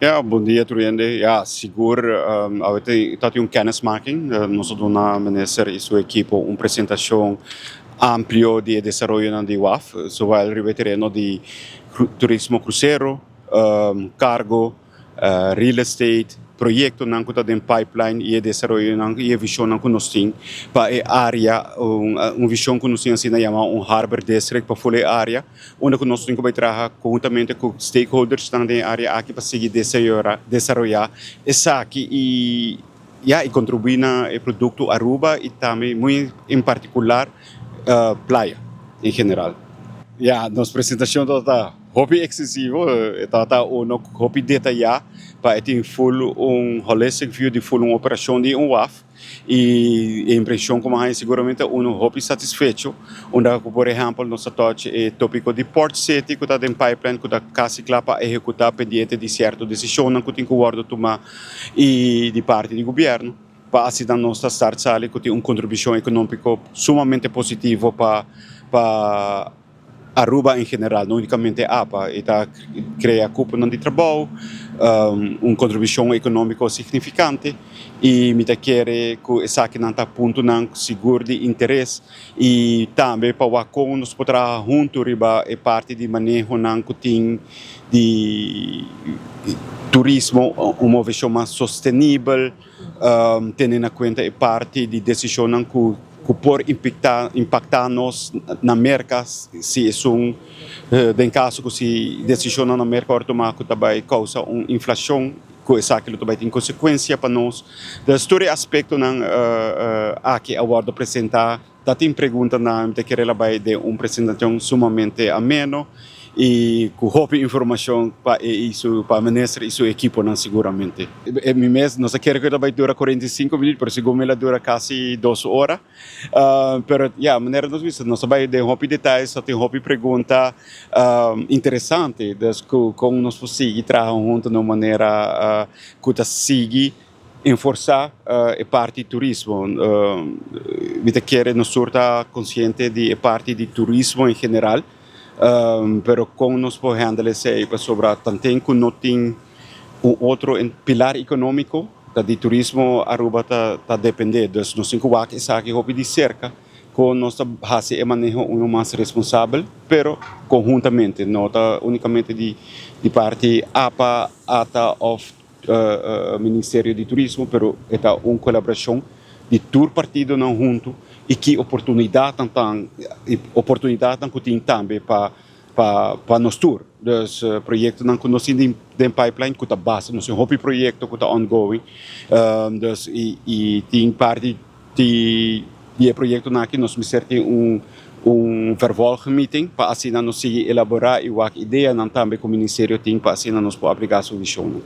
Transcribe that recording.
Ja, bon dia tur hende. Ja, sigur awe ta tin un kennismaking. Nos a duna minister y su ekipo un presentacion amplio di e desaroyonan di waf, zowel riba e tereno di turismo crucero, cargo, real estate, proyectonan cu ta den pipeline y e desaroyonan y e visionnan cu nos tin pa e area, un vision cu nos tin asina yama un harbor district pa full e area, unda cu nos tin cu bay traha conhuntamente cu stakeholdersnan den e area aki pa sigui desaroya esaki y ya y contribui na e producto Aruba y tambe muy en particular playa en general. Ya, nos presentacion tabata hopi excesivo, e tabata uno hopi detaya pa e tin full un holistic view di full un operacion di un waf y e impresion cu mi a haya siguramente uno hopi satisfecho, unda cu por ehempel nos a touch e topico di Port City cu ta den pipeline, cu ta casi cla pa ehecuta, pendiente di cierto decisionnan cu tin cu wordo tuma y di parti di gobierno, pa asina nos ta start sali cu tin un contribucion economico sumamente positivo pa Aruba en general, no unicamente APA. E ta crea cuponan di trabou, un contribucion economico significante y mi ta kere cu esakinan ta puntonan sigur di interes y tambe pa wak con nos por traha hunto riba e parti di manehonan cu tin di turismo, un movecion mas sostenibel, tene na cuenta e parti di decisionnan cu por impacta nos na Merca, si esun den caso cu si decisionnan na Merca ora tuma cu ta bay causa un inflacion, cu esaki lo ta bay tin consecuencia pa nos. Dus tur e aspectonan aki a wordo presenta. Ta tin preguntanan, mi ta kere labai den un presentacion sumamente ameno y cu hopi informacion pa e y su pa minister y su ekiponan siguramente. Mi mes no sa kere cu e ta bay dura 45 minuut, pero segun mi la dura casi 2 ora. Pero ya, manera nos bisa, nos a bay den hopi detaye, ta tin hopi pregunta interesante, dus cu con nos por sigui traha hunto na un manera cu ta sigui enforsa e parti turismo. Mi ta kere nos tur ta consciente di e parti di turismo en general, pero con nos por handle esey, pasobra tanten cu no tin un otro pilar economico, ta di turismo Aruba ta depende. Dus nos tin cu wak esaki hopi di cerca, con nos ta haci e maneho uno mas responsabel, pero conhuntamente, no ta unicamente di parti APA, ATA of Ministerio di Turismo, pero e ta un colaboracion di tur partidonan hunto y ki oportunidadnan cu tin tambe pa nos tur. Dus proyectonan cu nos tin den pipeline cu ta base, nos tin hopi proyecto cu ta ongoing, dus y tin parti di e proyectonan aki nos mester tin un vervolgmeeting pa asina nos sigui elabora y wak ideanan tambe cu ministerio tin pa asina nos por aplica su vision.